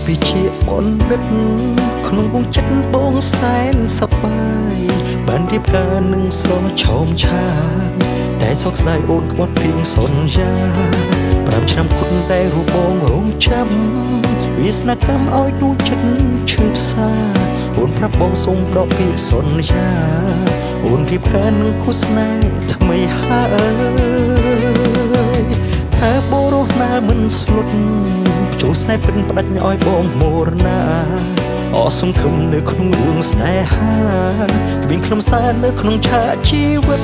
ប់ពីជាបណ្ឌិតក្នុងវងចិត្តបងសែនសប្បាយបានរៀបការនឹងស្រឆោមឆាយតែសោកស្ដាយអូនក្បត់ពីងសន្យា5ឆ្នាំគុណតែរូបបងរងចាំវាសនាកម្មឲ្យដួងចិត្តឈឺផ្សាអូនប្រាប់បងសូមដកពីសន្យាអូនរៀបការនឹងគូស្នេហ៍ថ្មីហើយតើបរោះណាមិនស្លុតចូលស្នេហ៍ពិនផ្ដាច់ឲ្យបងមរណាអស់សង្ឃឹមនៅក្នុងរឿងស្នេហាគ្មានខ្លឹមសារនៅក្នុងឆាកជីវិត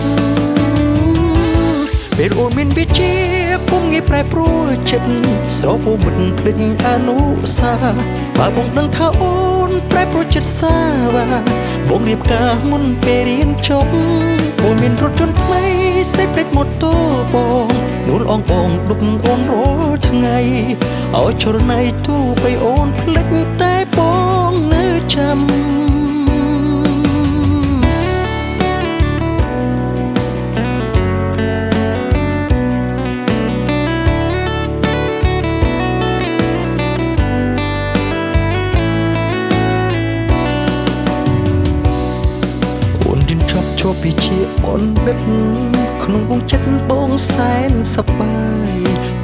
ពេលអូនមានវិជាពុំងាយប្រែប្រួលចិត្តស្រវមិនភ្លេចអនុសាបើបងដឹងថាអូនប្រែប្រួលចិត្តសាវ៉ាបងរៀបការមុនពេលរៀនចប់អូនមានរថយន្តថ្មីស្រីភ្លេចម៉ូតូបងនួលអងបងដុបអូនរាល់ថ្ងៃឲ្យចរណៃទូបីអូនភ្លេចតែបងនៅចាំអូនរៀនចប់ជាប់វិជ្ជាបណ្ឌិតក្នុងវងចិត្តបងសែនសប្បាយ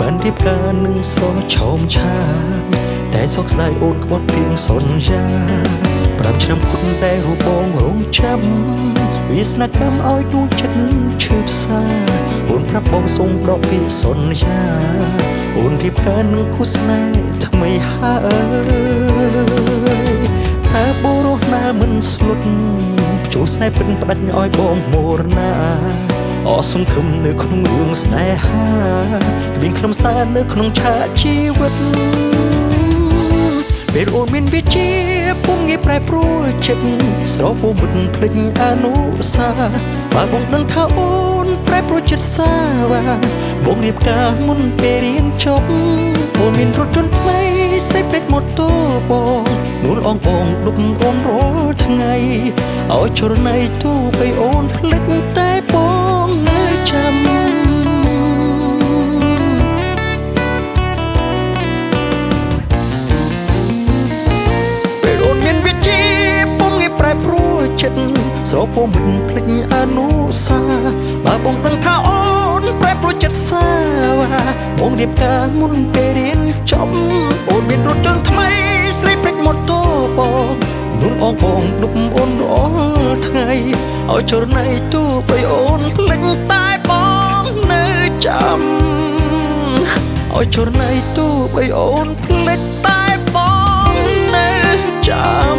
បានរៀបការនឹងស្រឆោមឆាយតែសោកស្ដាយអូនក្បត់ពីងសន្យា5ឆ្នាំគុណតែរូបបងរងចាំវាសនាកម្មឲ្យដួងចិត្តឈឺផ្សាអូនប្រាប់បងសូមដកពីសន្យាអូនរៀបការនឹងគូស្នេហ៍ថ្មីហើយតើបរោះណាមិនស្លុតចូលស្នេហ៍ពិនផ្ដាច់ឲ្យបងមរណាអស់សង្ឃឹមនៅក្នុងរឿងស្នេហាគ្មានខ្លឹមសារនៅក្នុងឆាកជីវិតពេលអូនមានវិជាពុំងាយប្រែប្រួលចិត្តស្រវមិនភ្លេចអនុសាបើបងដឹងថាអូនប្រែប្រួលចិត្តសាវ៉ាបងរៀបការមុនពេលរៀនចប់អូនមានរថយន្តថ្មីស្រីភ្លេចម៉ូតូបងនួលអងបងដុបអូនរាល់ថ្ងៃឲ្យចរណៃទូបីអូនភ្លេចតែបងនៅចាំពេលអូនមានវិជាពុំងាយប្រែប្រួលចិត្តស្រពោមិនភ្លេចអនុសាបើបងដឹងថាអូនប្រែប្រួលចិត្តសាវ៉ាបងរៀបការមុនពេលរៀនចប់អូនមានរថយន្តថ្មីស្រីភ្លេចម៉ូតូបងនួនអងបងដុបអូនរាល់ថ្ងៃឲ្យចរណៃទូបីអូនភ្លេចតែបងនៅចាំឲ្យចរណៃទូបីអូនភ្លេចតែបងនៅចាំ